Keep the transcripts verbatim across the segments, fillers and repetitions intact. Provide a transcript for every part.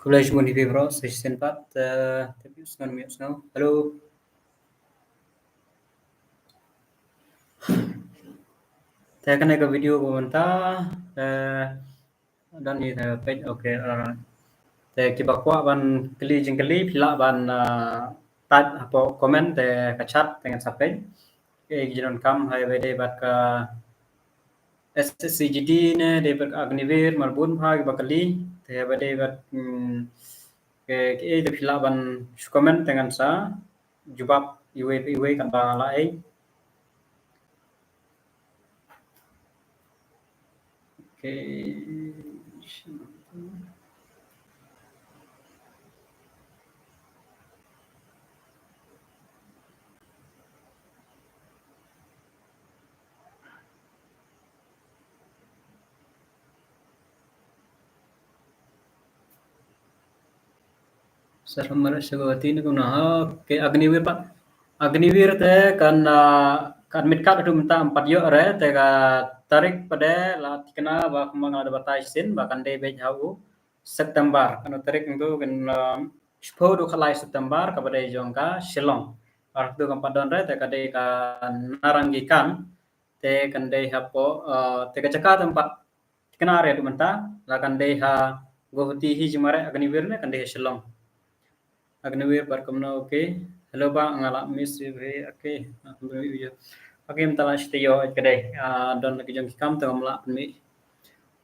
Khublei shibun ïa phi bro, sa shisien pat, eh, te phi sngew, phi sngew. Hello. Te kane ka video ka mynta, eh, don hi, eh, page, okay, alright. Te kiba kwah ban kylli jingkylli, phi lah ban, ah, type hapoh comment, te ka chat, te ngan sa peit. Okay, ki jingdonkam, ha kaba ïadei bad ka S S C G D ne, dei bad ka Agniveer, mar bun bha kiba kylli, te kaba ïadei bad, hmm, ka, ka, te phi lah ban shu comment te ngan sa jubab iwei pa iwei katba lah ei. Okay. Sir Amar Shagawati ne kumno? Okay, Agniveer pat. Agniveer te kan, ah, kan admit card haduh mynta ym pat ïoh re, te ka tarik pat de la thikna ba kumba nga la da batai shisien ba kan dei beit ha u September. Kano tarik ntu kan, ah, shiphew haduh khatlai September kaba dei jong ka Shillong. Ar tu kan pat don re, te ka dei ka Narangikan. Te kan dei hapoh, eh, te ka jaka te ym pat thikna re haduh mynta, la kan dei ha Guwahati hi jingmareh Agniveer ne kan dei ha Shillong. Agniveer pat kumno, okay. Hello bah, nga la miss ïa phi, okay. Okay, mynta la shi taïew ka dei. Ah, don la ki jong ki kam te ngam lah pynmih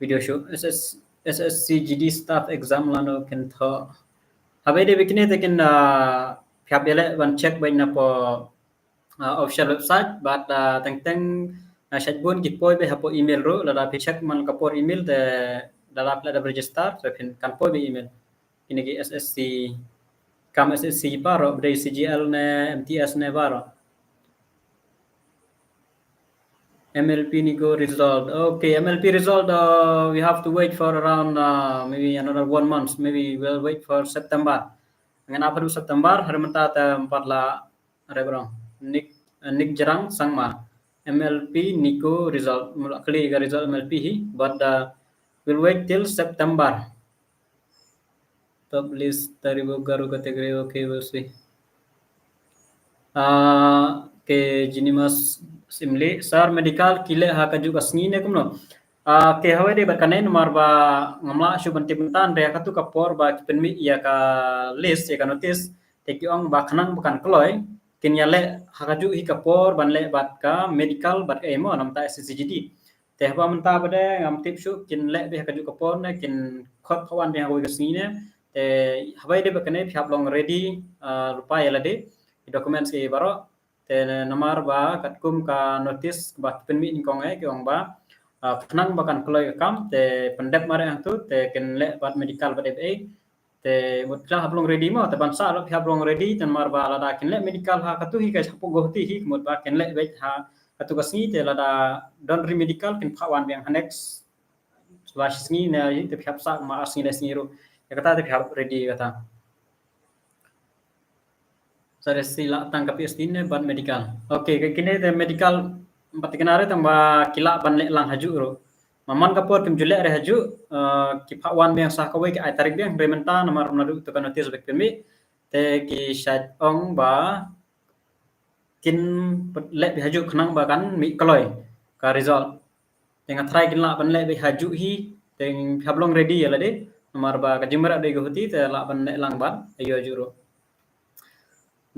video shuh. S S, S S C G D staff exam lano kin thoh. Haba ïadei bad kine te kin, ah, phi hap ïaleh ban check beit na poh ah, official website, bad, ah, teng teng, ah, shait bun ki poi beit hapoh email ruh, lada phi check man ka por email te, lada phi la dep register, te phin kan poi beit email. Kine ki S S C, kam S S C baroh, ba dei C G L ne, M T S ne baroh. M L P NEET result. Okay, M L P result, uh, we have to wait for around, uh, maybe another one month. Maybe we'll wait for September. Ngan ap haduh September, ha mynta te ym pat la Rebrong. Nick, uh, Nick Jarang Sangma. M L P NEET result. Mula kali ka result M L P hi, but, uh, we'll wait till September. Top list, Taribo Garo category, okay, we'll see. Ah, okay, Jinimas Simli, sir, medical ki leh ha kajuh ka sngi ne kumno? Ah, okay, hawei dei bad kane namar ba ngam lah shuh ban tip mynta, hynrei ha katu ka por ba ki pynmih ïa ka list, ïa ka notice, te ki ong ba khnang ba kan kloi, kin ïaleh ha kajuh hi ka por ban leh bad ka medical bad ka emo namar ta S S C G D. Te haba mynta pat de ngam tip shuh kin leh beit ha kajuh ka por ne kin khot phah wan beit ha kawei ka sngi ne. Te haba ïadei bad kane phi hap long ready, ah, lypa ïa lade, ki documents ki baroh. Te namar ba katkum ka notice ba ki pynmih nyngkong eh ki ong ba, ah, khnang ba kan kloi ka kam te pyndep mareh hangtu te kin leh bad medical bad F A. Te mut phi la hap long ready mo, te ban sah lah phi hap long ready, te namar ba lada kin leh medical ha katu hi ka shapoh Guwahati hi, mut ba kin leh beit ha katu ka sngi, te lada don re medical kin phah wan biang ha next, shuwa shi sngi ne, te phi hap sah ma ar sngi lai sngi ruh. Ïa kata te phi hap ready kata. Sare si lah tang ka P H D ne bad medical. Okay, ka kine te medical ym pat thikna re tang ba ki lah ban leh lang hajuh ruh. Namar ka por kim ju leh re hajuh, eh, ki phah wan biang sa kawei ki ai tarik biang, hynrei mynta namar naduh tu ka notice ba ki pynmih. Te ki shait ong ba kin leh beit hajuh khnang ba kan mih kloi ka result. Te nga tharai kin lah ban leh beit hajuh hi, te phi hap long ready ïa lade. Namar ba ka jingmareh dei Guwahati te lah ban leh lang bad aïu hajuh ruh.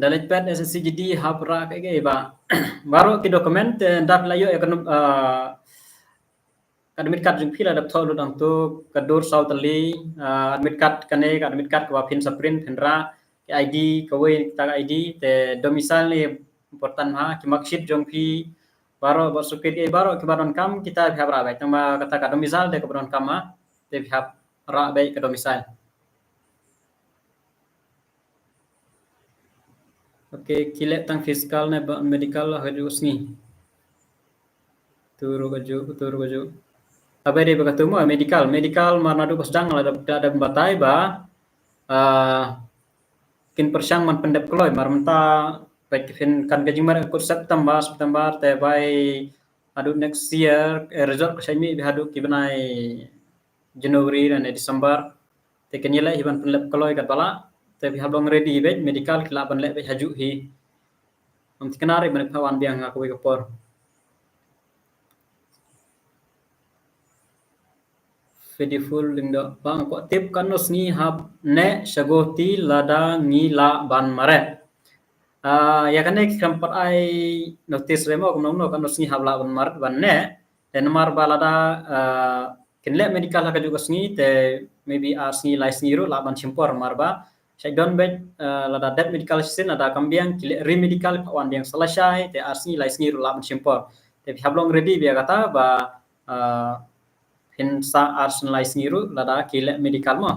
Da leit peit S S C G D hap rah kaei kaei ba. Baroh ki document te da phi la ïoh ïa ka num-, ah, ka admit card jong phi la dep thoh lut hangtu, ka dur saw tylli, ah, admit card kane, ka admit card kaba phin sa print phin rah, ka I D, kawei kata ka I D, te domicile ne important ha, ki marksheet jong phi, baroh, ba certificate, eh, baroh kiba donkam kita phi hap rah beit, tang ba kata ka domicile te kaba donkam ha, te phi hap rah beit ka domicile. Okay, ki leh tang physical ne ba medical ha kajuh ka sngi. Tu ruh kajuh, tu ruh kajuh. Haba dei ba katu mo medical, medical mar naduh ba sdang la da, da, da batai ba, ah, kin pyrshang ban pyndep kloi, mar mynta peit ki phin kan ka jingmareh kut September, September te bai haduh next year, eh, result ka shait mih beit haduh ki bnai January ne December. Te kin ïaleh hi ban pynlep kloi katba lah. Te phi hap long ready beit, medical ki lah ban leh beit hajuh hi. Ym thikna re ban pynwan biang ha kawei ka por. Faithful Lyngdoh, ba nga kwah tip katno sngi hap neh sha Guwahati lada ngi lah ban mareh. Ah, ïa kane ki khlem pat ai notice re mo kumno kumno katno sngi hap lah ban mareh ban neh. Te namar ba lada, ah, kin leh medical ha kajuh ka sngi te maybe ar sngi lai sngi ruh lah ban shim por namar ba Shait don beit, eh, lada dep medical shisien, lada kam biang ki leh re-medical, pha wan biang sa lashai, te ar sngi lai sngi ruh lah ban shim por. Te phi hap long ready beit ïa kata ba, eh, phin sah ar sngi lai sngi ruh lada ki leh medical mo.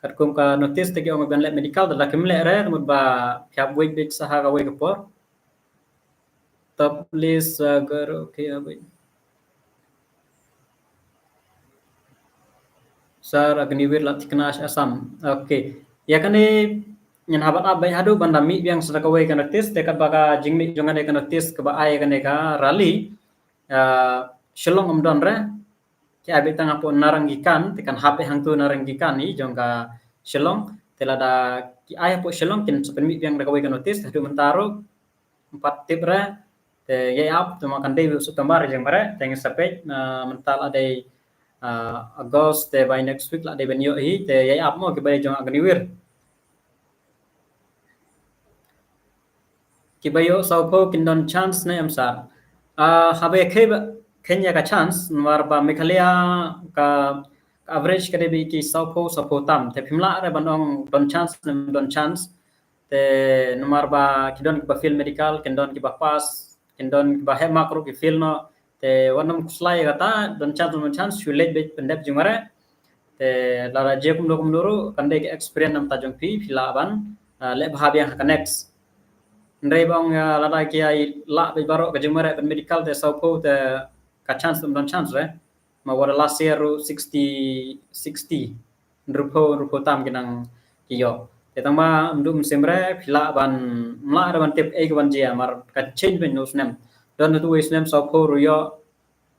Katkum ka notice te ki ong ban leh medical, lada kim leh re, mut ba phi hap wait beit sa ha kawei ka por. Top list, uh, Garo, okay, uh, wait. Sir Agniveer la thikna sha Assam. Okay. Ïa kane ngan hap ban ap beit haduh ban da mih biang sa da kawei ka notice, te katba ka jingmih jong kane ka notice kaba ai kane ka rally. Uh, Shillong ym don re. Ki ai beit tang hapoh Narangikan, te kan hap beit hangto Narangikan hi jong ka Shillong. Te lada ki ai hapoh Shillong kin sa pynmih biang da kawei ka notice, haduh mynta ruh ym pat tip re. Te ïai ap, te ma kan dei u September jong mareh, te ngin sa peit, ah, mynta la dei, ah, August, te by next week la dei ban ïoh hi, te ïai ap mo kiba ïa jong Agniveer. Kiba ïoh sawphew kin don chance ne em sir? Ah, haba ïa khie ba khie ïa ka chance, namar ba Meghalaya ka, ka average ka dei beit ki sawphew, sawphew tam. Te phim lah re ban ong don chance ne ym don chance. Te namar ba ki don kiba fail medical, kin don kiba pass, kin don kiba heh mark ruh ki fail noh. Te wat nym khuslai kata, don chance, don chance, shu leit beit pyndep jingmareh. Te lada jia kumno kumno ruh, kan dei ka experience namar jong phi, phi lah ban, ah, leh bha biang ha ka next. Hynrei ba ong, ah, lada ki ai lah beit baroh ka jingmareh ban medical te sawphew te ka chance ym don chance re. Ma wat last year ruh sixty, sixty. Hynriewphew, hynriewphew tam ki nang ki ïoh. Te tang ba ym dum sim re, phi lah ban, ym lah re ban tip ei ka ban jia, mar ka change beit na u snem. Don na tu u snem sawphew ruh ïoh.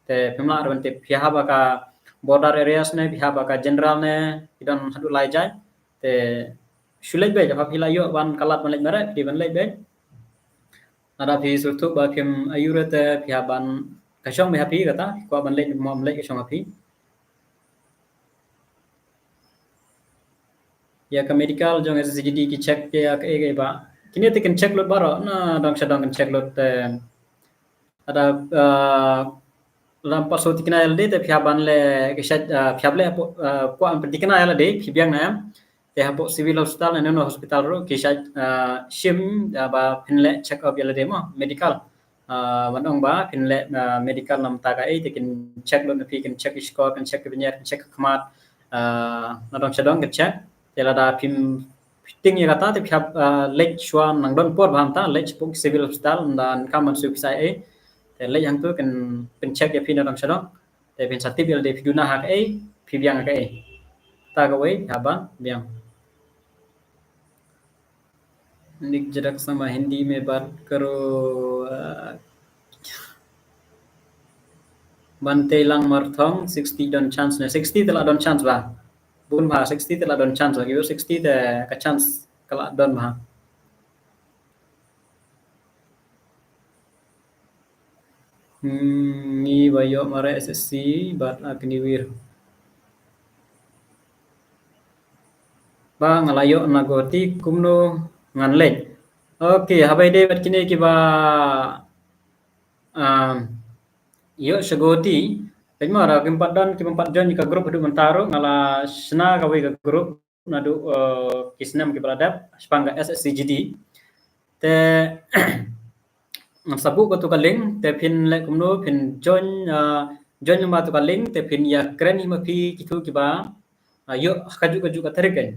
Te phim lah re ban tip, phi hap ba ka border areas ne, phi hap ba ka general ne, ki don haduh lai jait. Te shu leit beit, haba phi lah ïoh ban ka lad ban leit mareh, phi ban leit beit. Lada phi sngewthuh ba phim ïoh re te phi hap ban, ka shong beit ha phi kata, kwah ban leit mo ym leit ka shong ha phi. Ïa ka medical jong S C G D ki check ïa kaei kaei ba. Kine te kin check lut baroh, na dong sha dong kin check lut te. Lada, ah, lada ym pat shu thikna ïa lade te phi hap ban leh ki shait, ah, phi hap leh, ah, kwah ban thikna ïa lade, phi biang na em. Te hapoh civil hospital ne, ne hospital ruh ki shait, ah, shim, ah, ba phin leh check up ïa lade mo, medical. Ah, ban ong ba phin leh, ah, medical namar ka ei, te kin check lut na phi, kin check i shkor, kin check i bynñiar, kin check i khmat. Ah, na dong sha dong kin check. Te lada phim tieng ïa kata te phi hap, ah, leit shuwa, nang don por bha mynta, leit shapoh civil hospital, ynda kam ban shu pisa ei. Te leit hangto kin, kin check ïa phi na dong sha dong. Te phin sa tip ïa lade phi duna ha kaei, phi biang ha kaei. Kata kawei, haba biang. Nik jadak sama Hindi mein baat karo, ah, Banteilang Marthong, sixty don chance ne, sixty te la don chance ba. Bun ba, sixty te la don chance ba, ki sixty te ka chance ka la don ba. Hmm, ngi ba ïoh mareh S S C bad Agniveer. Ba nga la ïoh na Guwahati kumno ngan leit. Okay, haba ïadei bad kine kiba, um, ïoh sha Guwahati, peit mo, kim pat don, kim pat join ka group haduh mynta ruh, nga la shna kawei ka group naduh, uh, ki snem kiba la dep shaphang ka S S C G D. Te ngan sa buh katu ka link, te phin leh kumno, phin join, uh, join ma tu ka link, te phin ïa kren hi ma phi kito kiba, uh, ïoh kajuh kajuh ka tarik kan.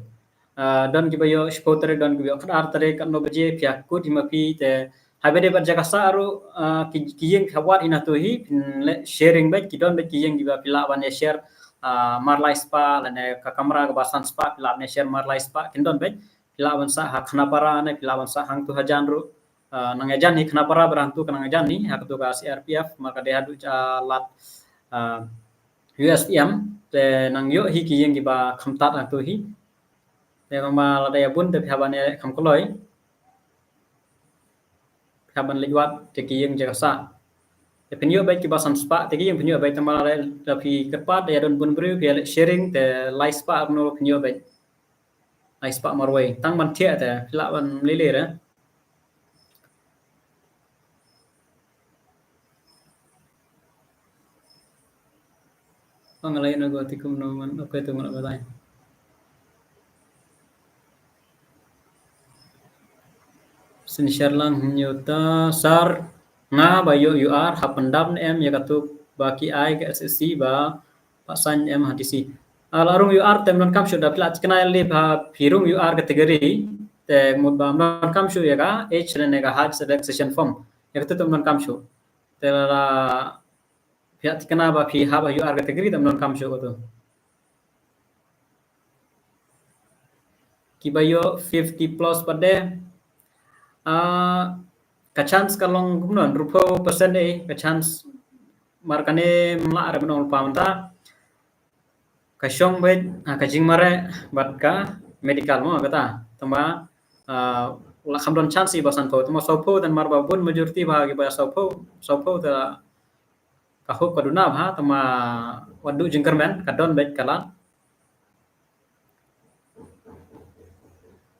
Uh, don kiba ïoh shiphew tarik, don kiba ïoh khatar tarik, katno baje, phi ïa kut hi ma phi, te haba dei bad jaka sah ruh, uh, ki, ki ïing ka wad hi na tu hi, phin leh sharing beit, ki don beit ki ïing kiba phi lah ban ïa share, uh, mar lai spah, lane ka kamra kaba san spah, phi lah ban ïa share mar lai spah, kin don beit, phi lah ban sah ha Khanapara ne, phi lah ban sah hangtu hajan ruh, uh, nang ïajan hi Khanapara bad hangtu ka nang ïajan hi, ha katu ka C R P F, mar ka dei haduh ja lad, uh, U S T M, te nang ïoh hi ki ïing kiba kham tad hangto hi. Te tang ba lada ïa bun te phi hap ban ïaleh kham kloi. Phi hap ban leit wad te ki ïing jaka sah. Te phin ïoh beit kiba san spah te ki ïing phin ïoh beit, tang ba lada phi kyrpad ïa don bun briew phi ïaleh sharing te lai spah ruh phin ïoh beit. Lai spah marwei. Tang ban thiah te phi lah ban lei lei re. Ong lei na go ti kumno man, okay, tu ngan batai. Sin share lang hynñiew ta sar, nga ba ïoh U R, hap pyndap ne em ïa katu ba ki ai ka S S C ba pha sign em ha D C. Ah, la rung U R te ym donkam shuh, da phi la thikna ïa lade ba phi rung U R category, te mut ba ym donkam shuh ïa ka age ne ka height relaxation form. Ïa katu te ym donkam shuh. Te la phi la thikna ba phi hap ha U R category te ym donkam shuh katu. Kiba ïoh fifty plus pat de, ah, ka chance ka long kumno, hynriewphew percent eh, ka chance, mar kane ym lah re ban ong lypa mynta. Ka shong beit, ah, ka jingmareh bad ka medical mo kata. Tang ba, ah, la kham don chance ba sanphew, tang ba sawphew, tang mar ba bun majority ba kiba sawphew, sawphew te ka hope ka duna bha, tang ba wat duh jingkyrmen, ka don beit ka lad.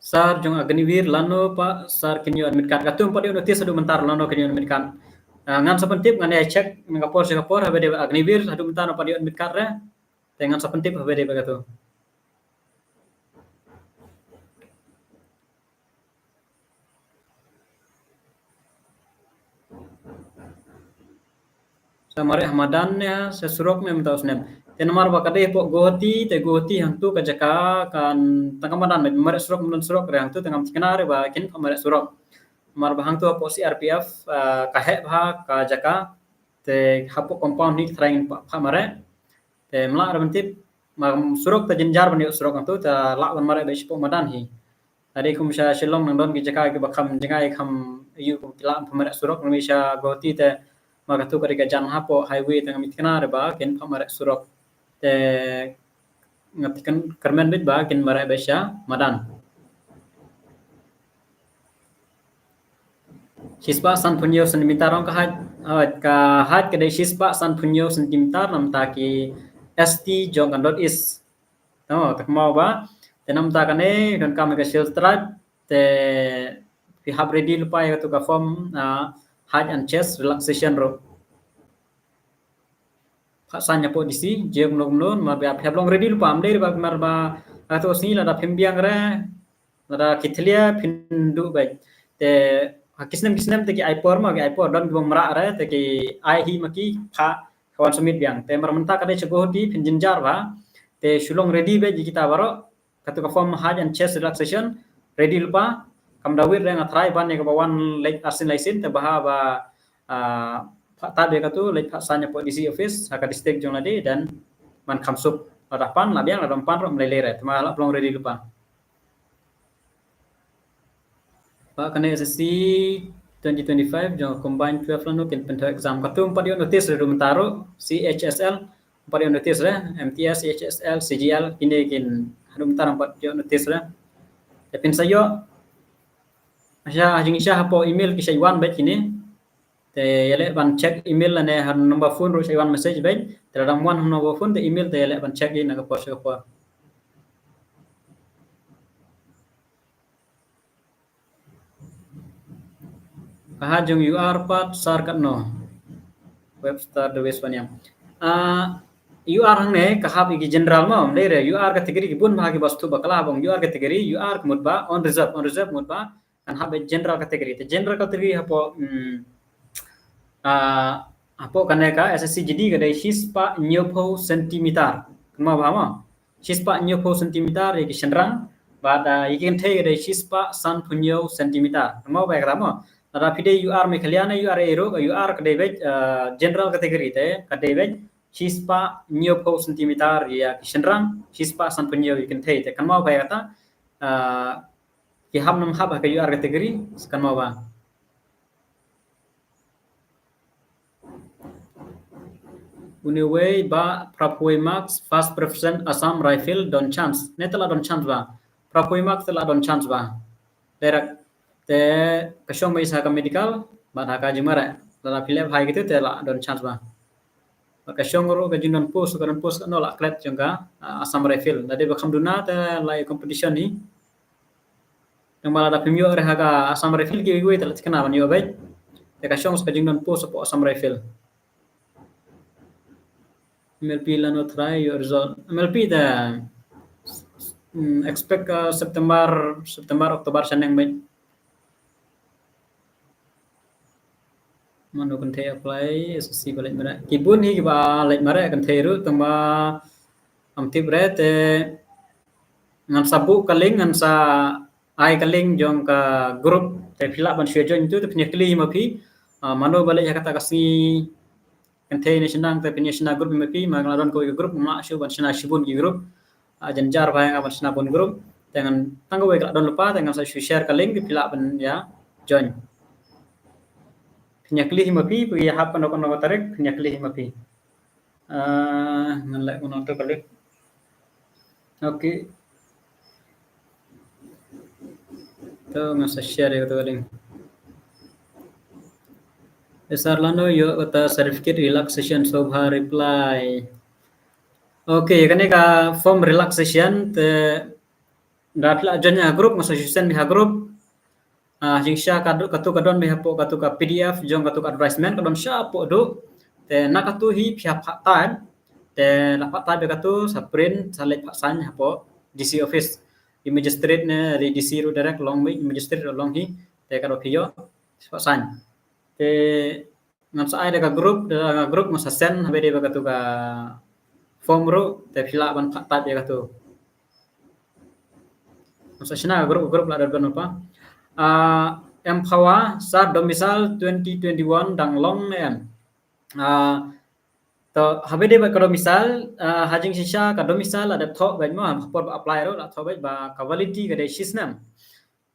Sir jong Agniveer, lano pat sir kin ïoh admit card? Katu ym pat ïoh notice haduh mynta lano kin ïoh admit card. Ah, ngan sa pyntip, ngan ïa check na ka por sha ka por, haba dei Agniveer haduh mynta ym pat ïoh admit card re. Te ngan sa pyntip haba dei ba katu. Sa mareh ha madan ne, sa surok ne, mynta u snem. Te namar ba ka dei hapoh Guwahati, te Guwahati hangtu ka jaka kan tang ka madan, mareh surok, mynta surok re hangtu, te ngam thikna re ba kin mareh surok. Namar ba hangtu hapoh C R P F, ah, ka heh bha ka jaka, te hapoh compound hi ka tharai ngin pha, pha mareh. Te ym lah re ban tip, ma surok te jynjar ban ïoh surok hangtu, te lah ban mareh beit shapoh madan hi. Lada kum sha Shillong nang don ki jaka kiba kham jngai kham ïoh ki lah pha mareh surok, nang sha Guwahati te ma katu ka dei ka jan hapoh highway te ngam thikna re ba kin pha mareh surok. Te nga thikna kyrmen beit ba kin mareh beit sha madan. Shispah sanphew hynñiew centimeter ong ka height, ah, ka height ka dei shispah sanphew hynñiew centimeter namta ki S T jong ka North East. To, te kynmaw ba, te namta kane, donkam ka Scheduled Tribe, te phi hap ready lypa ïa katu ka form, ah, height and chest relaxation ruh. Pha sign hapoh D C, jia kumno kumno, namar ba phi hap long ready lypa, ym dei re ba namar ba, ah, katu ka sngi lada phim biang re, lada ki thlia phin duh beit. Te, ha ki snem ki snem te ki ai por mo, ki ai por don kiba ym rah re, te ki ai hi ma ki pha ka wan submit biang. Te mar mynta ka dei sha Guwahati phin jynjar bha. Te shu long ready beit ïa kita baroh. Katu ka form height and chest relaxation ready lypa. Kam da wait re, nga tharai ban ïa kaba wan leit arsien laisien te bha ba, ah, pha tad ïa katu leit pha sign hapoh D C office ha ka district jong lade, then man kham suk. Lada pan la biang, lada ym pan ruh ym lei lei re. Te ma la long ready lypa. Ba kane S S C twenty twenty-five jong combined twelve lano kin pynthok exam. Katu ym pat ïoh notice re haduh mynta ruh, C H S L ym pat ïoh notice re, M T S, C H S L, C G L, kine kin haduh mynta ym pat ïoh notice re. Te phin sa ïoh, sha, jingshisha hapoh email ki sa wan beit kine. Te ïaleh ban check email lane ha number phone ruh sa wan message beit. Te lada ym wan ha number phone te email te ïaleh ban check ïa na ka por sha ka por. Ka ha jong U R pat sar katno. Webster the West Panyang. Ah, U R hangne ka hap ïa ki general mo, ym dei re, U R category ki bun bha kiba sngewthuh bakla ba ong U R category, U R ka mut ba unreserved, unreserved mut ba kan hap beit general category. Te general category hapoh, hmm, ah, hapoh kane ka S S C G D ka dei shispah hynñiewphew centimeter. Kynmaw bha mo. Shispah hynñiewphew centimeter ïa ki shynrang, bad, ah, ïa ki kynthei ka dei shispah sanphew hynñiew centimeter. Kynmaw bha ïa kata mo. Lada phi dei U R Meghalaya ne U R A ruh, U R ka dei beit, ah, general category te ka dei beit shispah hynñiewphew centimeter ïa ki shynrang, shispah sanphew hynñiew ïa ki kynthei. Te kynmaw bha ïa kata, ah, ki hap ne ym hap ha ka U R category, kynmaw bha. Uni wei ba phra phew marks first preference Assam Rifle don chance. Ne te la don chance ba. Phra phew marks te la don chance ba. Direct. Te ka shong ba i sa ka medical, ba ha ka jingmareh. Lada phi leh bha ïa kito te la don chance ba. Ba ka shong ruh ka jingdon post, ka don post no la klet jong ka, ah, Assam Rifle. Lada dei ba kham duna te la ïa competition hi. Tang ba lada phim ïoh re ha ka Assam Rifle kiwei kiwei te la thikna ban ïoh beit. Te ka shong ka jingdon post hapoh Assam Rifle. M L P lano try your result. M L P te, mm, expect ka September, September, October shaneng beit. Mano kynthei apply, S S C ba leit mareh. Ki bun hi kiba leit mareh kynthei ruh tang ba ym tip re te ngan sa buh ka link, ngan sa ai ka link jong ka group, te phi lah ban shu join tu, te phin ïa kylli hi ma phi. Ah, mano ba leit ha kata ka sngi kynthei ne shnang, te phin ïa shna group hi ma phi, ma nga la don kawei ka group, nga la shu ban shna shibun ki group. Ah, jynjar bha ïa nga ban shna bun group. Te ngan tang kawei ka la don lypa, te ngan sa shu share ka link, te phi lah ban ïa join. Phin ïa kylli hi ma phi, phi ïa hap kano kano ka tarik, phin ïa kylli hi ma phi. Ah, ngan leh kumno to ka link. Okay. To ngan sa share ïa to ka link. Sir lano ïoh kata certificate relaxation, Shobha reply. Okay, kane ka form relaxation te da phi la join ha group, nga sa shu send beit ha group. Ah, jingshisha ka do-, katu ka don beit hapoh katu ka P D F jong katu ka advertisement ka don shapoh duh. Te na katu hi phi hap phah type. Te la phah type beit katu sa print sa leit phah sign hapoh D C office. I magistrate ne, di D C ruh direct long beit, i magistrate ruh long hi. Te ka do phi ïoh phah sign. Te ngan sa ai da ka group, da ka group ngan sa send, haba dei ba katu ka form ruh, te phi lah ban phah type ïa katu. Ngan sa shna ka group, group la da ban pa. Ah, Empower, sir domicile twenty twenty-one dang long ne em. Ah, to haba dei ba ka domicile, ah, ha jingshisha ka domicile la dep thoh beit mo, ha por ba apply ruh la thoh beit ba ka validity ka dei shi snem.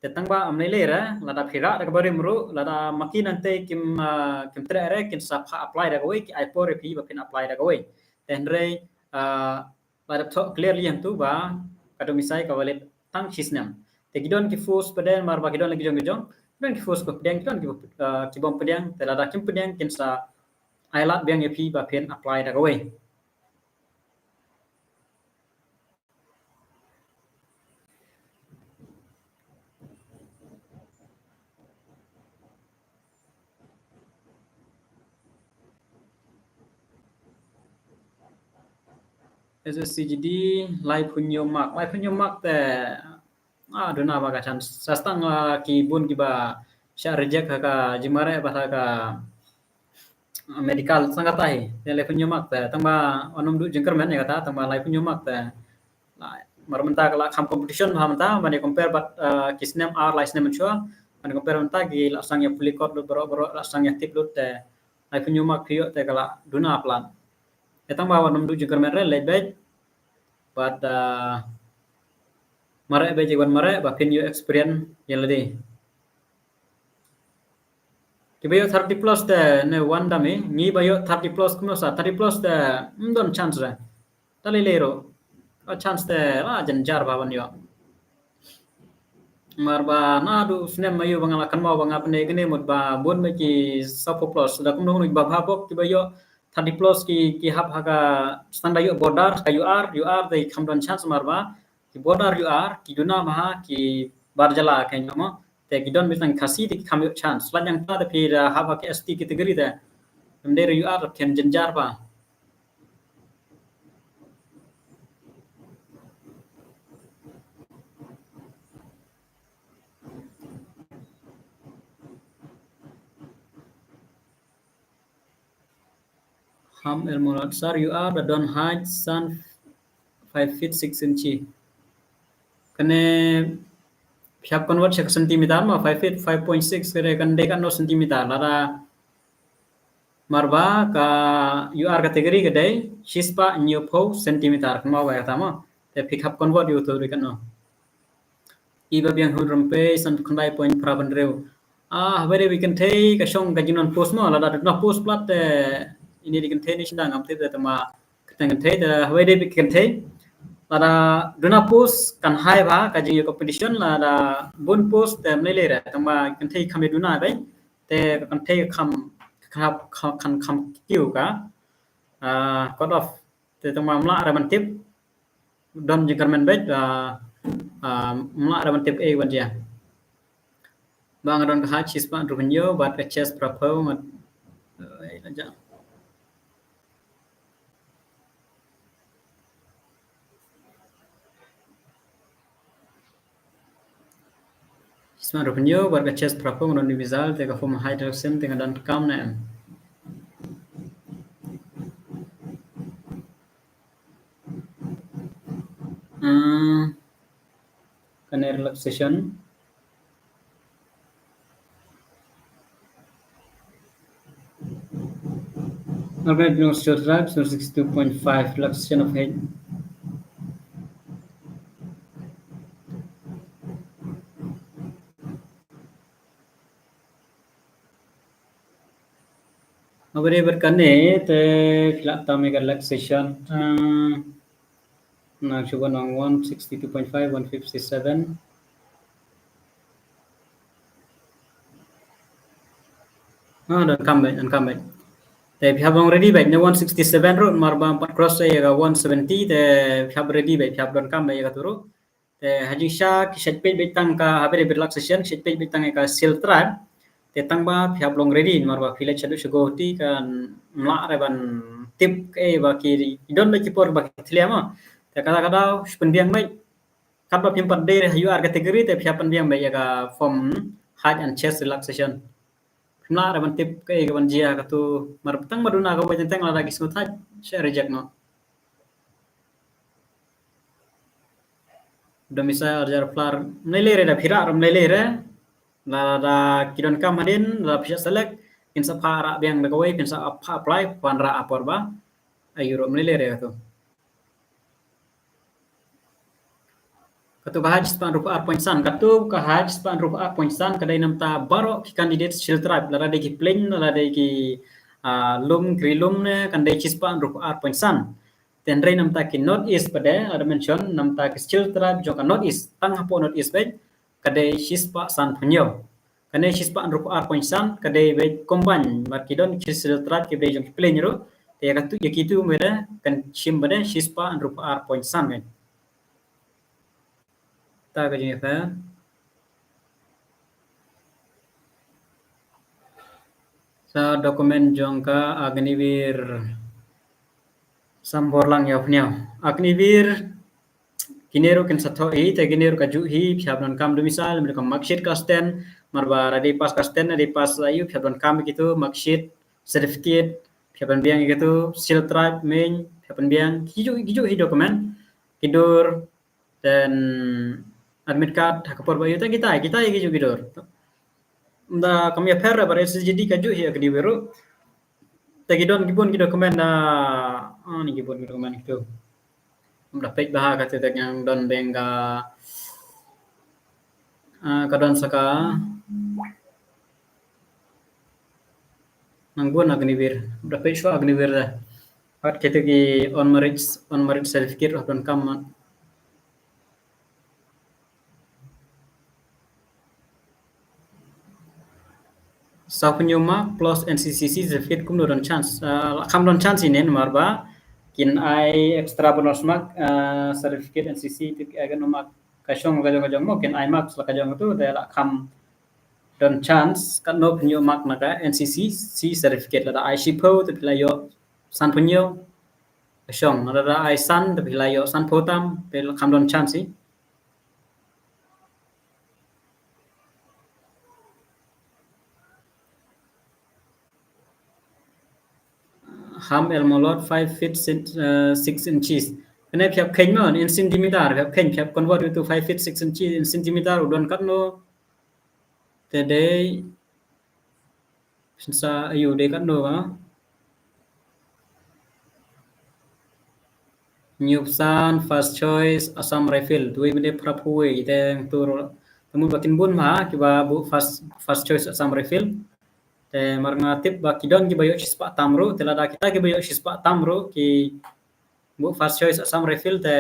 Te tang ba ym lei lei re, lada phi rah da kaba rim ruh, lada ma ki nangtei kim, ah, kim treh re, kin sa phah apply da kawei, ki ai por ïa phi ba phin apply da kawei. Te hynrei, ah, lada thoh clearly hangtu ba ka domicile ka valid tang shi snem. Te ki don ki force pdeng, mar ba ki don la ki jong ki jong, ki don ki force pdeng, ki don ki, ah, ki bym pdeng, te lada kim pdeng kin sa ai lad biang ïa phi ba phin apply da kawei. S S C G D, laiphew hynñiew mark. Laiphew hynñiew mark te, ah, duna ba ka chance. Sa tang, ah, ki bun kiba shah reject ha ka jingmareh bad ha ka medical, tang kata hi, te laiphew hynñiew mark te, tang ba wat nym duh jingkyrmen ïa kata, tang ba laiphew hynñiew mark te. Mar mynta ka la kham competition bha mynta, ban ïa compare bad, ah, ki snem ar lai snem mynshuwa, ban ïa compare mynta ki la sdang ïa pule kot lut baroh baroh, la sdang ïa tip lut te, laiphew hynñiew mark phi ïoh te ka la duna palat. Te tang ba wat nym duh jingkyrmen re, leit beit. Bad, ah, mareh beit ïa wan mareh, ba phin ïoh experience ïa lade. Kiba ïoh thirty plus te ne wan dami, ngi ba ïoh thirty plus kumno sa, thirty plus te, mm, don chance re. Ta lei lei ruh. Ka chance te, ah, jynjar bha ban ïoh. Mar ba naduh snem aïu ba nga la kynmaw ba nga pyni kine mut ba bun ba ki sawphew plus. Da kumno kumno kiba bha bok kiba ïoh thirty plus ki, ki hap ha ka, tang da ïoh border, ka U R, U R te kham don chance mar ba ki border U R, ki duna bha, ki bar jylla kein mo. Te ki don beit tang Khasi te ki kham ïoh chance. Lait nangta te phi da hap ha ki S T category te. Ym dei re U R te phin jynjar bha. Ham El Murad, sir, U R da don height san five feet six inchi. Kane phi hap convert sha ka centimeter ma, five feet, five point six, kane kan dei katno centimeter, lada mar ba ka U R category ka dei shispah hynñiewphew centimeter, kynmaw ba kata ma. Te phi hap convert ïa uto ruh katno. I ba biang hun rympei san khyndai point phra hynriew. Ah, haba dei ba i kynthei ka shong ka jingdon post mo, lada duna post palat te, ini dei kynthei ne shynrang ngam tip, tangba kynthei, kynthei te hawei dei beit kynthei. Lada duna post kan high bha ka jingïoh competition, lada bun post te ym lei lei re, tangba kynthei kham ïa duna beit, te kynthei kham, kham, kham, kham, kham kiew ka, ah, cut off. Te tangba ym lah re ban tip, don jingkyrmen beit, ah, ah, ym lah re ban tip ei ban jia. Ba nga don ka height shispah hynriew hynñiew bad ka chest phra phew, nga, eh, la jia. Shispah hynriew hynñiew bad ka chest phra phew, nga don individual, te ka form height reduction te nga donkam ne em? Hmm. Kane relaxation. Organic Steroid, sixty-two point five, relaxation of head. Haba dei bad kane te phi lah tam ïa ka relaxation. Ah, nang shu ban ong one sixty-two point five, one fifty-seven. Ah, donkam beit, donkam beit. Te phi hap long ready beit, ne one sixty-seven ruh, mar ba ym pat cross ïa ka one seventy, te phi hap ready beit, phi hap donkam beit ïa katu ruh. Te ha jingshisha ki shait peit beit tang ka, haba dei relaxation, ki shait peit beit tang ïa ka Shield Tribe. Te tangba phi hap long ready, namar ba phi leit shaduh sha Guwahati kan ym lah re ban tip kaei ba ki, ki don beit ki por ba ki thlia mo. Te kata ka daw shu pynbiang beit. Katba phim pat dei re ha U R category te phi hap pynbiang beit ïa ka form height and chest relaxation. Phim lah re ban tip kaei kaban jia katu, mar tang ba duna kawei teng teng lada ki sngewthait, shu reject noh. Domicile, Arjar Flar, ym lei lei re, da phi rah ruh ym lei lei re. Lada ki donkam hadien, lada phi shah select, phin sa phah rah biang da kawei, phin sa phah apply, phin rah ha por ba aiu ruh, ym lei lei re katu. Katu ka height shispah hynriewphew ar point san, katu ka height shispah hynriewphew ar point san ka dei namta baroh ki candidate Shield Tribe, lada dei ki plain, lada dei ki, ah, lum, ki ri lum ne, kan dei shispah hynriewphew ar point san. Te hynrei namta ki North East pat de, lada mention namta ki Shield Tribe jong ka North East, tang hapoh North East beit, ka dei shispah sanphew hynñiew. Kane shispah hynriewphew ar point san ka dei beit combine, mar ki don ki Shield Tribe kiba dei jong ki plain ruh. Te ïa katu, ïa kitu beit de kan shim beit de shispah hynriewphew ar point san beit. Ta ka jingïapher. Sa document jong ka Agniveer Sambor Lang ïa u pynïaw. Agniveer, kine ruh kin sa thoh hi, te kine ruh kajuh hi, phi hap donkam domicile, mynta ka marksheet ka stand, mar ba lada dei pass ka stand, lada dei pass aiu, phi hap donkam kitu, marksheet, certificate, phi hap pynbiang kitu, Shield Tribe, main, phi hap pynbiang, kijuh, kijuh hi document, ki dur, then admit card, ha ka por ba aiu, te kita, kita hi kijuh ki dur. Ynda kam ïapher ba S G D kajuh hi Agniveer ruh. Te ki don ki bun ki document da, ah, ni ki bun ki document kitu. Ym da peit bha kata te nang don beng ka, ah, ka don sa ka. Nang bun Agniveer, ym da peit shuwa Agniveer da. Pat kata ki on merit, on merit certificate ruh donkam. Sawphew hynñiew mark plus N C C C certificate kumno don chance? Ah, la kham don chance ine namar ba kin ai extra bonus mark, ah, certificate N C C te ki ai kano mark ka shong ka jong ka jong mo, kin ai mark la ka jong tu te la kham don chance katno phew hynñiew mark na ka N C C C certificate, lada ai shiphew te phi la ïoh sanphew hynñiew. Ka shong, lada ai san te phi la ïoh sanphew tam, te la kham don chance hi. Ham El Molot, five feet six, uh, six inches. Kane phi hap kheiñ mo in centimeter, phi hap kheiñ, phi hap convert to five feet six inches in centimeter, u don katno. Te dei, phin sa aiu dei katno ba. Hynñiewphew san, first choice Assam Rifle, duwei mynne phraphew wei, te tur, te mut ba kin bun ma kiba buh first, first choice Assam Rifle. Te mar nga tip ba ki don kiba ïoh shispah tam ruh, te lada kita kiba ïoh shispah tam ruh ki buh first choice Assam Rifle, te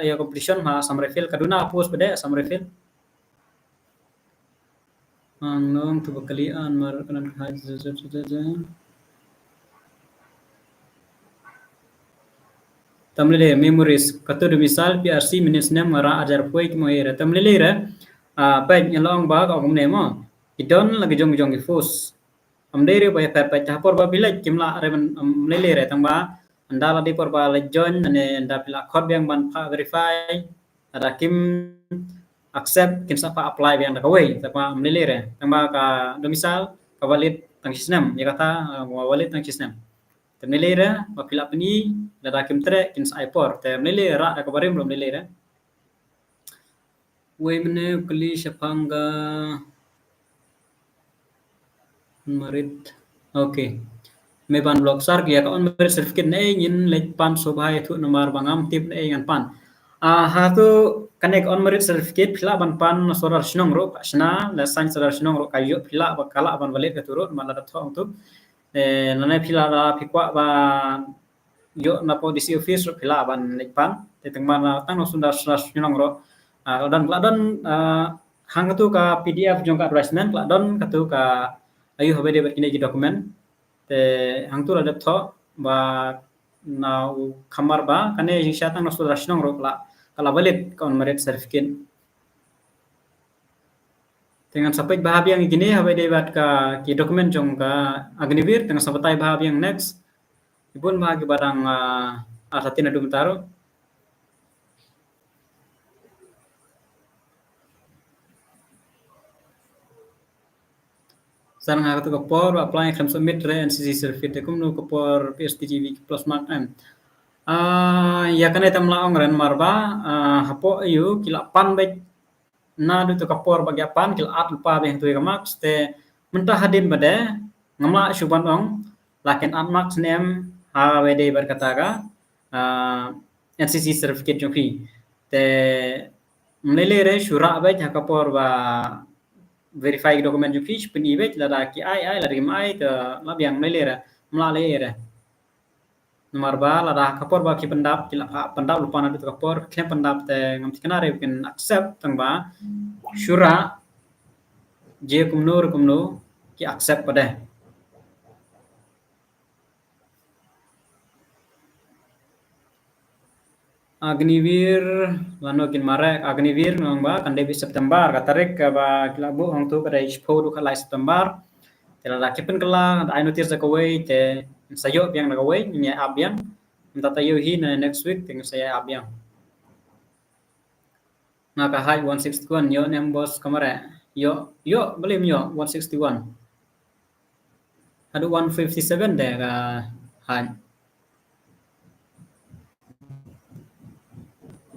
ïa competition ha Assam Rifle, ka duna post pat de Assam Rifle. Ang nong tu ba kali an mar kanan ka haj. Tam lele memories, katu da misal P R C minit snem nga rah arjar poi ki mo ira. Tam lele re, ah, peit ngi long ba ka ong ne mo. Ki don la ki jong jong ki force. Am dei re ba ïa phet phet ha por ba phi leit kim lah re ban, am lele re tang ba. Ynda la dei por ba leit join ne ynda phi la khot biang ban pha verify. Lada kim accept kin sa pha apply biang da kawei, tang ba am lele re. Tang ba ka da misal ka valid tang shi snem, ïa kata, ah, valid tang shi snem. Te am lele re ba phi la pyni, lada kim treh kin sa ai por. Te am lele rah da kaba rim ruh am lele re. Wei mynne u kylli shaphang ka on merit. Okay. Me ban block sir, ïa ka on merit certificate ne ngin leit pan shuwa ïathuh namar ba ngam tip ne ngan pan. Ah, ha tu kane ka on merit certificate phi lah ban pan na sordar shnong ruh, ka shna la sign sordar shnong ruh ka ïoh phi lah ba ka lah ban valid katu ruh, namar lada thoh tu. Eh, lane phi lah, lada phi kwah ba ïoh na po D C office ruh phi lah ban leit pan. Te tang ban, ah, tang na sordar shnong ruh. Ah, ka la don, ka la don, ah, hangtu ka P D F jong ka advertisement, ka la don katu ka aïu haba dei bad kine ki document. Te hangtu la dep thoh ba na u khamar ba kane jingshisha tang na sordar shnong ruh ka la, ka la valid ka on merit certificate. Te ngan sa peit bha biang ïa kine haba dei bad ka ki document jong ka Agniveer, te ngan sa batai bha biang next. Ibun bha kiba dang, ah, artatien haduh mynta ruh. Sa nga katu ka por ba apply khlem submit re N C C certificate, te kumno ka por P S T G V plus mark em. Ah, ïa kane tam la ong ren mar ba, ah, hapoh aïu ki la pan beit naduh tu ka por ba ki ïa pan ki la at lypa biang tu ïa ka marks, te mynta hadien ba de ngam lah shuh ban ong la kin at marks ne em haba dei bad kata ka, ah, N C C certificate jong phi. Te am lele re shu rah beit ha ka por ba verify ki document jong phi, shu pyni beit, lada ki ai ai, lada kim ai te la biang, am lele re, am lah lele re. Namar ba lada ka por ba ki pyndap, ki la pha pyndap lypa naduh tu ka por, khlem pyndap te ngam thikna re kin accept, tang ba shu rah, je kumno re kumno ki accept pat de. Agniveer, lano kin mareh Agniveer, nong ba kan dei beit September, ka tarik kaba ki la buh hangtu ka dei shiphew haduh khatlai September. Te lada ki pynkylla, da ai notice da kawei, te sa ïoh biang da kawei, ngin ïa ap biang. Mynta ta ïoh hi na next week, te ngin sa ïa ap biang. Nga ka height one sixty-one, ïoh ne em boss ka mareh. Ïoh, ïoh, balei ym ïoh, one sixty-one. Haduh one fifty-seven de ka height.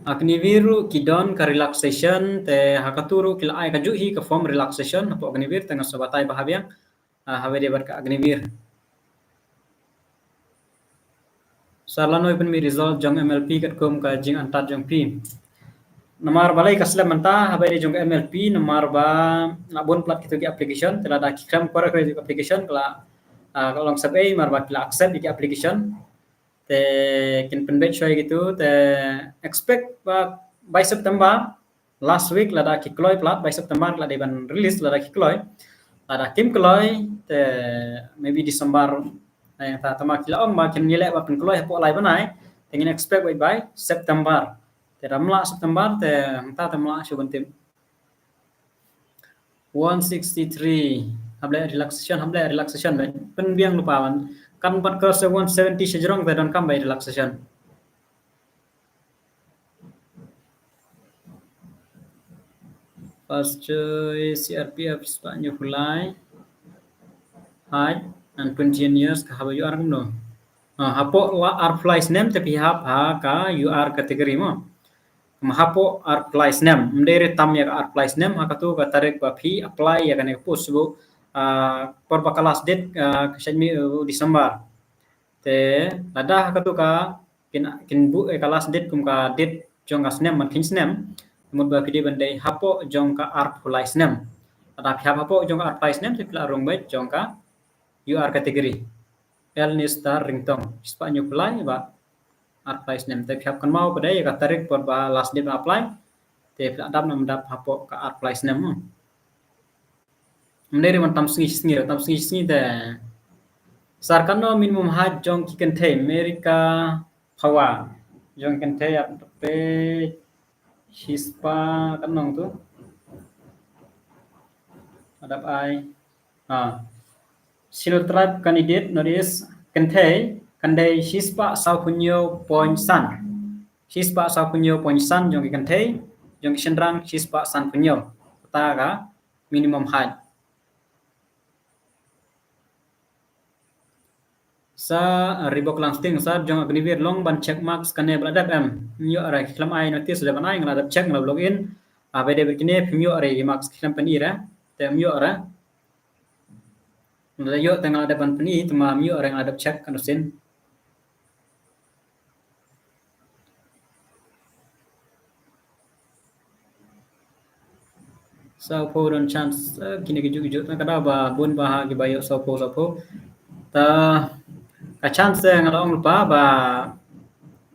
Agniveer ruh ki don ka relaxation, te ha katu ruh ki la ai kajuh hi ka form relaxation, hapoh Agniveer, te nga sa batai bha biang. Ah, haba dei bad ka Agniveer. Sir, lano i pynmih result jong M L P katkum ka jingangnud jong phi? Namar balei ka slem mynta, haba dei jong ka M L P, namar ba la bun palat kitu ki application, te lada ki khlem kwah kyroi ki application, ka la, ah, ka long sep ei, namar ba ki la accept ki application. Te kin pynbeit shuwa kitu, te expect ba by September, last week lada ki kloi palat, by September la dei ban release lada ki kloi. Lada kim kloi, te maybe December, eh, ta, tangba ki la ong ba kin ïaleh ba pynkloi hapoh lai bnai, te ngin expect wait by September. Te da ym lah September, te hangta te ym lah shuh ban tip. One sixty-three, hap leh relaxation, hap leh relaxation, pynbiang lypa ban. Kan pat cross one seventy sha jrong, te donkam ba relaxation. First choice, C R P F, spah hynñiewphew lai. Height, and twenty years, ka hap U R kumno? Ah, hapoh la arphew lai snem te phi hap ha ka U R category mo. Kum hapoh arphew lai snem, ym dei re tam ïa ka arphew lai snem, ha katu ka tarik ba phi apply ïa kane ka post shuh, ah, por ba ka last date, ah, ka shait mih, uh, December. Te lada ha katu ka kin, kin buh, eh, ka last date kum ka date jong ka snem ban kheiñ snem, mut ba phi dei ban dei hapoh jong ka arphew lai snem. Lada phi hap hapoh jong ka arphew lai snem, te phi la rung beit jong ka U R category. Elni Star Ringtong. Shispah hynñiew phew lai bad arphew lai snem. Te phi hap kynmaw pat de ïa ka tarik por ba last date apply. Te phi lah dap ne ym dap hapoh ka arphew lai snem. Ym dei ruh ban tam sngi shi sngi, tam sngi shi sngi te. Sir, katno minimum height jong ki kynthei America Phawa. Jong ki kynthei ap te shispah katno tu. Adap ai. Ha. Senior tribe candidate North East kynthei kan dei shispah sawphew hynñiew point san. Shispah sawphew hynñiew point san jong ki kynthei, jong ki shynrang shispah sanphew hynñiew. Kata ka minimum height. Sa Reebok Langsting, sa jong Agniveer long ban check marks kane ba la dep em. Ym ïoh re, khlem ai notice da ban ai, nga la dep check, nga la log in. Ah, ba dei ba kine phim ïoh re marks, khlem pyni re. Te ym ïoh re. Nga la ïoh te nga la dep ban pyni, te ma ym ïoh re, nga la dep check kan u sien. Sawphew don chance, eh, kine ki juk juk, tang ka daw ba bun ba ha kiba ïoh sawphew, sawphew. Ta ka chance, eh, nga la ong lypa ba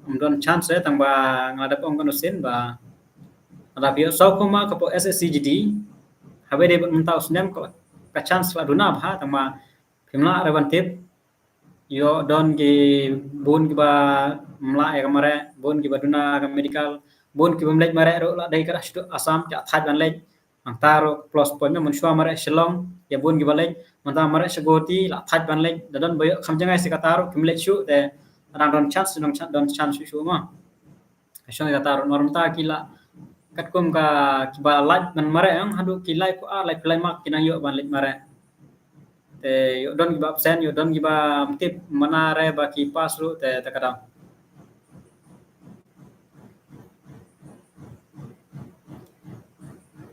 ym don chance, eh, tang ba nga la dep ong kan u sien ba nga la ïoh sawphew mark hapoh S S C G D. Haba dei bad mynta u snem ka, ka chance la duna bha, tang ba phim lah re ban tip. Ïoh don ki bun kiba ym lah ïa ka mareh, bun kiba duna ka medical, bun kiba ym leit mareh ruh la dei ka da shu Assam, ki la thait ban leit. Nangta ruh plus point na mynshuwa mareh Shillong, ïa bun kiba leit, mynta mareh sha Guwahati, la thait ban leit, da don ba ïoh kham jngai sha kata ruh kim leit shuh, te dang don chance, don chance, don chance shuh shuh ma. Ka shong ïa kata ruh, namar mynta ki la katkum ka kiba lait ban mareh, ong haduh ki laiphew ar, laiphew lai mark ki nang ïoh ban leit mareh. Te ïoh don kiba absent, ïoh don kiba ym tip, mana re ba ki pass ruh te, te ka dang.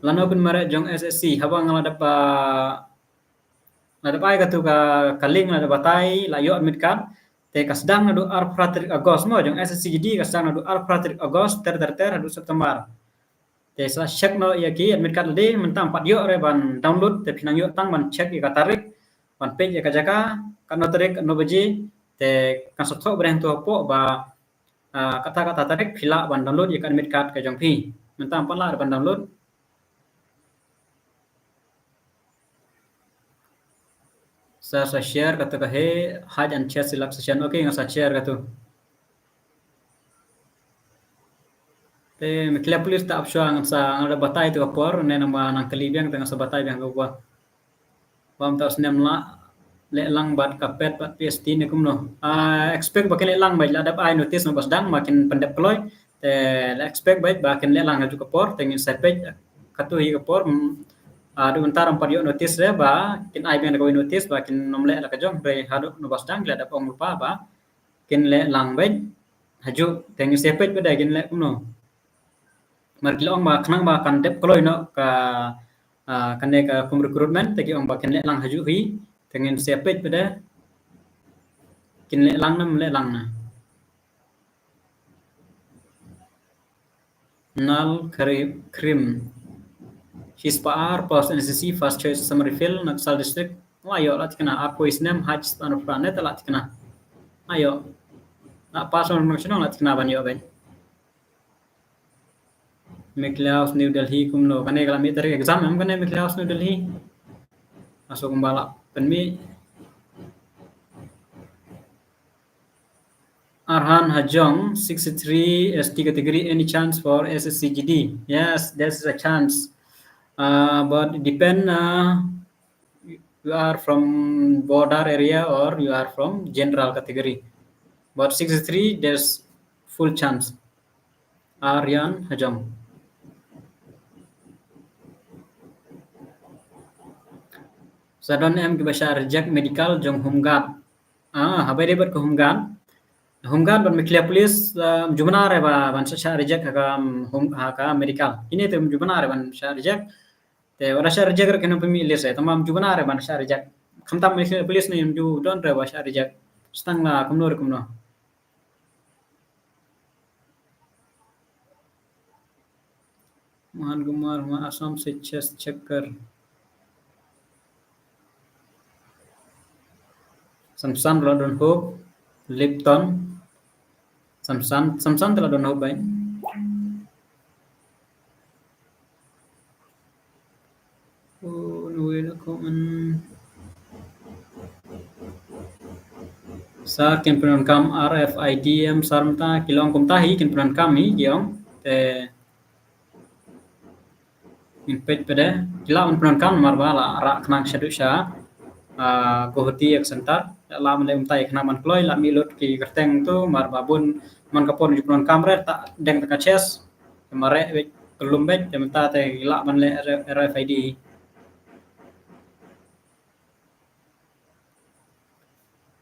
Lano pynmareh jong S S C, haba nga la dep, ah, la dep ai katu ka, ka link, la dep batai, la ïoh admit card. Te ka sdang naduh arphew phra tarik August mo, jong S S C G D ka sdang naduh arphew phra tarik August, ter ter ter, haduh September. Te sa check noh ïa ki admit card lade, mynta ym pat ïoh re ban download, te phi nang ïoh tang ban check ïa ka tarik, ban peit ïa ka jaka, katno tarik, katno baje, te kan sa thoh briew hangto hapoh ba, ah, kata kata tarik phi lah ban download ïa ka admit card ka jong phi. Mynta ym pat lah re ban download. Sa, sa share katu ka he, height and chest relaxation. Okay, nga sa share katu. Te me clear please ta ap shuwa, ngan sa, ngan da batai tu ka por, ne nang ba nang kali biang te ngan sa batai biang ka por. Bam ta snem lah leh lang bad ka pet bad P S T ne kumno. Ah, expect ba kin leh lang bad la dep ai notice na ba sdang ba kin pyndep kloi. Te la expect bad ba kin leh lang ha ju ka por, te ngin sa peit katu hi ka por. Mm, ah, du mynta ram pat ïoh notice re ba kin ai biang da kawei notice ba kin nym leh la ka jong re haduh na ba sdang la dep ong rupa ba kin leh lang bad ha ju, te ngin sa peit bad kin leh kumno. Mar ki la ong ba khnang ba kan dep kloi noh ka, ah, kane ka kum recruitment, te ki ong ba kin leh lang ha ju hi, te ngin sa peit bad kin leh lang nam leh lang na. Nal Kari-, Krim. Shispah ar, post N C C, first choice Samari Field, Naxal District. La ïoh la tikna, ar poi snem, height shispah ar poi ne te la tikna. La ïoh. La pass on nong shnong la tikna ban ïoh bad. Meikle House New Delhi kumno. Kane ka la mih tarik exam em kane Meikle House New Delhi. Aso kumba la pynmih. Arhan Hajong, sixty-three, S T category, any chance for S S C G D? Yes, there's a chance. Uh, but it depend, uh, you are from border area or you are from general category. But sixty-three, there's full chance. Aryan Hajong. Sa don em kiba shah reject medical jong Home Guard. Ah, haba dei bad ka Home Guard. Home Guard bad Meghalaya Police, ah, ym ju bna re ba ban shah, shah reject ha ka, um, home, ha ka medical. Kine te ym ju bna re ban shah reject. Te wat la shah reject re kin ym pynmih list re. Tangba ym ju bna re ban shah reject. Khamtam Meghalaya Police ne ym ju don re ba shah reject. Sa tang la kumno re kumno. Mohan Kumar, Assam se chest check kar. Samson la don hop, Lipton. Samson, Samson te la don hop bai. Oh, no way la ko man. Sir, kin pyndonkam R F I D em, sir, mynta ki long kumta hi, kin pyndonkam hi ki ong. Te ngin peit pat de, ki lah ban pyndonkam namar ba la rah khnang shaduh sha, ah, Guwahati ïa ka center. Lah ban leh mynta ïa khnang ban kloi, lah mih lut ki kyrteng tu, namar ba bun man ka por ju pyndonkam re, ta deng ta ka chest, mareh beit, kyllum beit, te mynta te lah ban leh R F I D.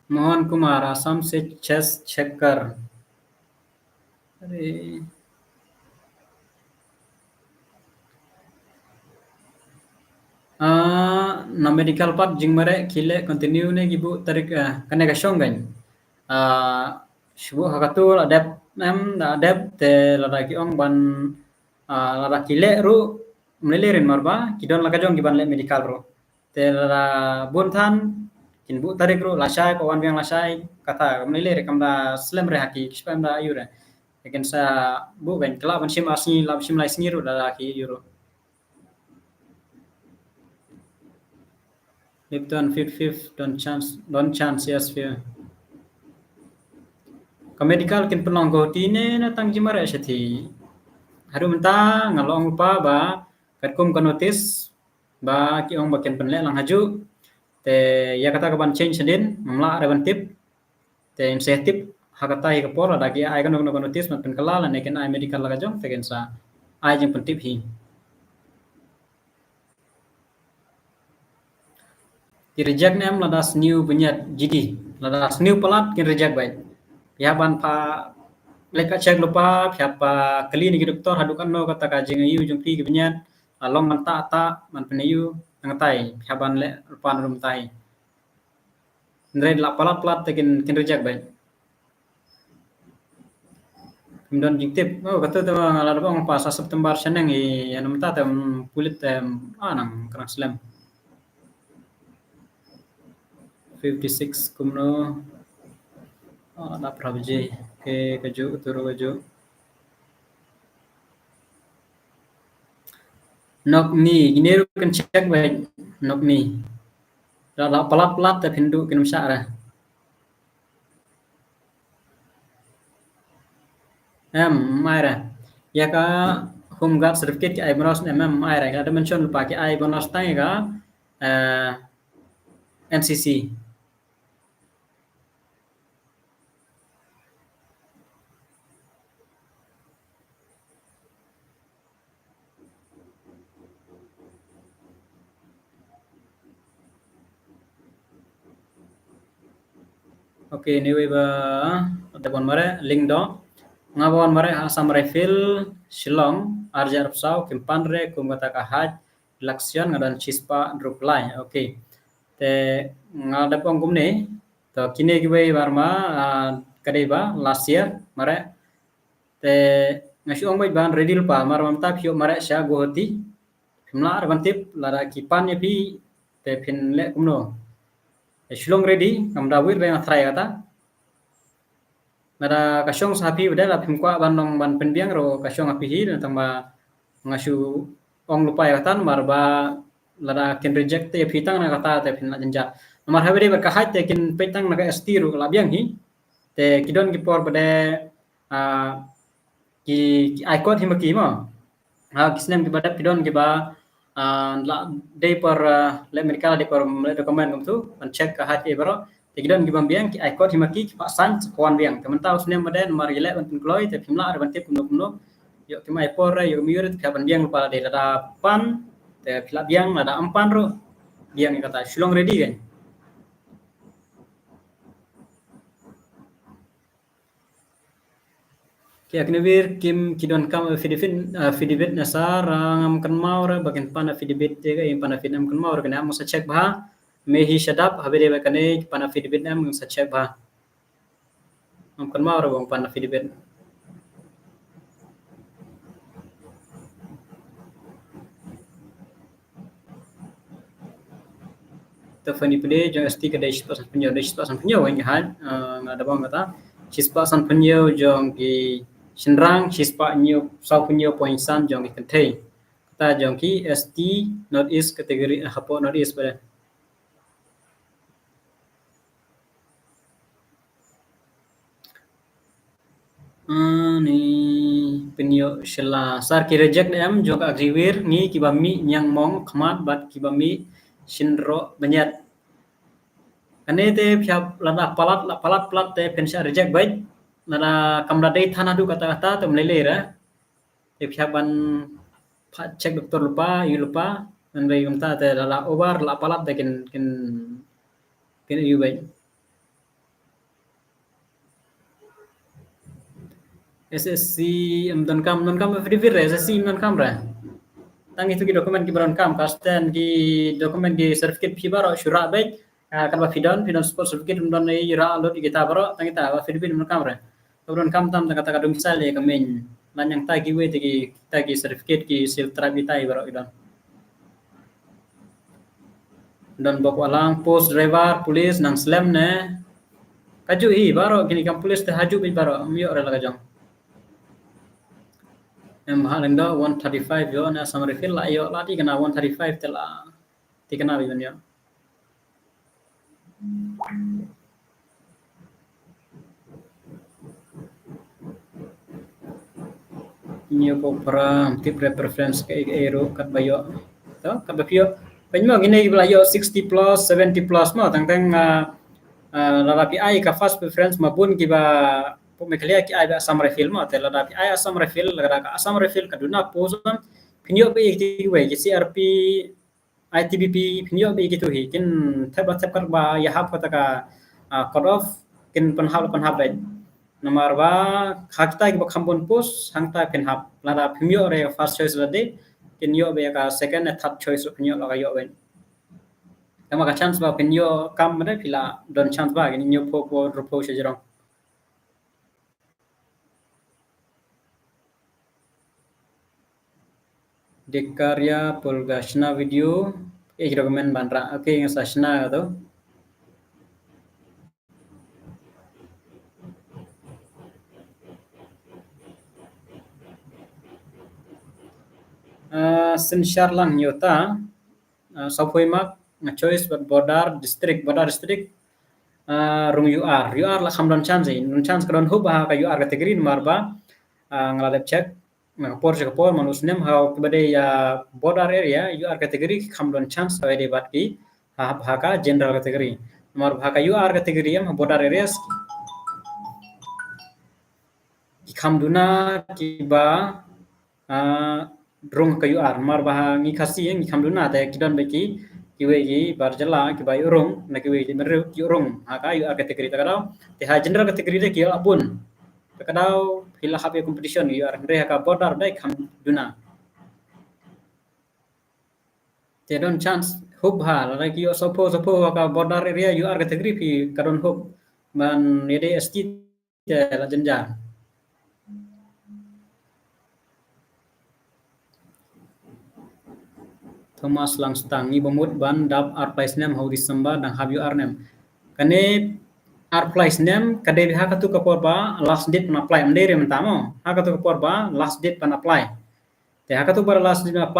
Mohan Kumar, Assam se chest checker. Are. Ah, na medical pat jingmareh ki leh continue ne ki buh tarik, ah, kane ka shong kan. Ah, shu buh ha katu la dep em, la dep te lada ki ong ban, ah, lada ki leh ruh, mlei lei rin namar ba ki don la ka jong ki ban leh medical ruh. Te lada bun than kin buh tarik ruh lashai, ko wan biang lashai, kata kam lei lei re, kam da slem re ha ki, ki shu pynda aiu re. Te kin sa buh kan, ki lah ban shim ar sngi, lah ban shim lai sngi ruh lada ki aiu ruh. Lipton fifth, fifth, don chance, don chance, yes, few. Ka medical kin pynlong Guwahati ne na tang jingmareh shathie. Haduh mynta nga la ong lypa ba katkum ka notice ba ki ong ba kin pynleh lang hajuh. Te ïa kata ka ban change hadien, ngam lah re ban tip. Te ngin sa tip ha kata hi ka por, lada ki ai kano kano ka notice ban pynkylla lane kin ai medical la ka jong, te kin sa ai jingpyntip hi. Ki reject ne em lada sniew bniat G D, lada sniew palat kin reject beit. Phi hap ban pha leit pha check lypa, phi hap pha kylli na ki doktor haduh katno kata ka jingaiu jong phi ki bniat, ah, long ban tah tah, ban pynaiu, nangtai phi hap ban leh lypa na rum tai. Hynrei lada palat palat te kin, kin reject beit. Kim don jingtip. Oh, kata te nga la dep ong pa sa September shaneng i, ïa namta te, mm, pulit te, mm, ah, nang kynang slem. Fifty six kumno. Ah, da phra baje. Okay, kajuh, turu kajuh. Nok ni, kine ruh kan check beit. Nok ni. Lada palat palat te phin duh kin ym shah re. Em, ym ai re. Ïa ka Home Guard certificate ki ai bonus ne em, ym ai re. Ka da mention lypa ki ai bonus tang ïa ka, eh, N C C. Okay, anyway ba, da wan mareh, link doh. Nga ba wan mareh ha Assam Rifle, Shillong, arja arphew saw, kim pan re kum kata ka haj election, nga don shispah hynriewphew lai. Okay. Te nga da ong kumne, to kine kiwei ba ma, ah, ka dei ba last year mareh. Te nga shu ong beit ban ready lypa, namar mynta phi ïoh mareh sha Guwahati. Phim lah re ban tip lada ki pan ïa phi te phin leh kumno. Te shu long ready, ngam da wait re nga try kata. Lada ka shong sa ha phi ba dei, lada phim kwah ban long ban pynbiang ruh ka shong ha phi hi, tang ba nga shu ong lypa ïa kata namar ba lada kin reject te ïa phi tang na kata te phin la jynjar. Namar haba dei bad ka haj te kin peit tang na ka S T ruh ka la biang hi. Te ki don ki por ba dei, ah, ki, ki ai kot hi ma ki mo. Ha ki snem kiba dep ki don kiba, ah, la dei por, ah, leh medical, dei por leh document kumtu, ban check ka haj baroh. Te ki don kiba biang, ki ai kot hi ma ki, ki pah san, ki wan biang. Te mynta u snem ba dei namar ïaleh ban pynkloi, te phim lah re ban tip kumno kumno. Ïoh kim ai por re, ïoh kim ïoh re, te phi hap ban biang lypa lada pan, te phi lah biang, lada ym pan ruh biang ïa kata, shu long ready kan. Ki aknawir kim ki donkam affidavit, affidavit na sir, ah, ngam kynmaw re ba kin pan affidavit te ka, ïa pan affidavit ngam kynmaw re, kane ngam sa check bha. Me hi shadap, haba dei ba kane pan affidavit ngam sa check bha. Ngam kynmaw re ba pan affidavit. Stephanie Pillay jong S T ka dei shispah sanphew hynñiew, dei shispah sanphew hynñiew, wan ka haj, eh, nga da bang kata. Shispah sanphew hynñiew jong ki shynrang, shispah hynñiew, sanphew hynñiew point san jong ki kynthei. Kata jong ki S T North East category, eh, hapoh North East ba. Ani pynïoh sha la sar ki reject em jong ka Agriwir ngi kiba mih ñiang mong khmat bad kiba mih shynroh bniat. Kane te phi hap lada palat, la palat palat te phin shah reject beit. Lada kam da dei than haduh katta katta te ym lei lei re. Te phi hap ban pat check doktor lypa, ïoh lypa, ngan dei kumta te lada over, la palat te kin, kin, kin ïoh beit. S S C ym donkam, ym donkam affidavit re, S S C ym donkam re. Tang itu ki document kiba donkam, kasten ki document ki certificate fee baroh shu rah beit, ah, katba phi don, phi don spot certificate ym don ei rah lut ïa kita baroh, tang kita affidavit ym donkam re. Kaba donkam tam tang kata ka domicile ïa ka main. Lane tang kiwei te ki, kita ki certificate ki seal tribe kita baroh ki don. Don bok walang, post driver, police, nang slem ne. Kajuh hi, baroh kine kam police te hajuh beit baroh, ym ïoh re la ka jong. Em ha leng da one thirty-five ïoh ne Assam Rifle la ïoh la ti kana one thirty-five te la. Ti kana beit ban ïoh. Ñiew pop para tip re preference ka ei ka ei ruh katba ïoh. To, katba phi ïoh. Pynmih kine kiba la ïoh sixty plus, seventy plus mo, tang tang, ah, ah, lada phi ai ka first preference ma bun kiba pop Meghalaya ki ai ba Assam Rifle mo, te lada phi ai Assam Rifle, lada ka Assam Rifle ka duna post, phin ïoh ba ei kiwei ki C R P, I T B P, phin ïoh ba ei kitu hi, kin thep ba thep katba ïahap kata ka, ah, cut off, kin pynhap la pynhap beit. Namar ba ha kita kiba kham bun post, hangta phin hap, lada phim ïoh re first choice lade, kin ïoh ba ïa ka second ne third choice phin ïoh la ka ïoh beit. Tangba ka chance ba phin ïoh kam ba dei phi la don chance ba, kin ïoh pho pho ru pho sha jrong. Dikaria Pulga shna video. Eh, ki document ban rah. Okay, nga sa shna ka tu. Ah, synshar lang ïa uta. Ah, sawphew mark, nga choice bad border district, border district. Ah, rung U R. U R la kham don chance, eh. Don chance ka don hup ha ka U R category namar ba, ah, nga la dep check. Na ka por sha ka por man u snem ha kiba dei ïa border area, U R category ki kham don chance ha dei bad ki ha, ha ka general category. Namar ha ka U R category em ha border areas ki kham duna kiba, ah, rung ka U R. Namar ba ha ngi Khasi ngi kham duna te ki don ba ki, kiwei ki bar jylla kiba ïoh rung, na kiwei ki Bynriew ki ïoh rung ha ka U R category ta ka daw. Te ha general category te ki ïoh bun. Ta ka daw phi la hap ïa competition ïa U R, hynrei ha ka border dei kham duna. Te don chance hup ha, lada ki ïoh sawphew, sawphew ha ka border area U R category phi ka don hup. Man ïa dei S T te la jynjar. Thomas Langstang, ngi ba mut ban dap arphew lai snem ha u December dang hap U R ne em. Kane arphew lai snem ka dei ha katu ka por ba last date ban apply, ym dei re mynta mo. Ha katu ka por ba last date ban apply. Te ha katu ka por last date ban apply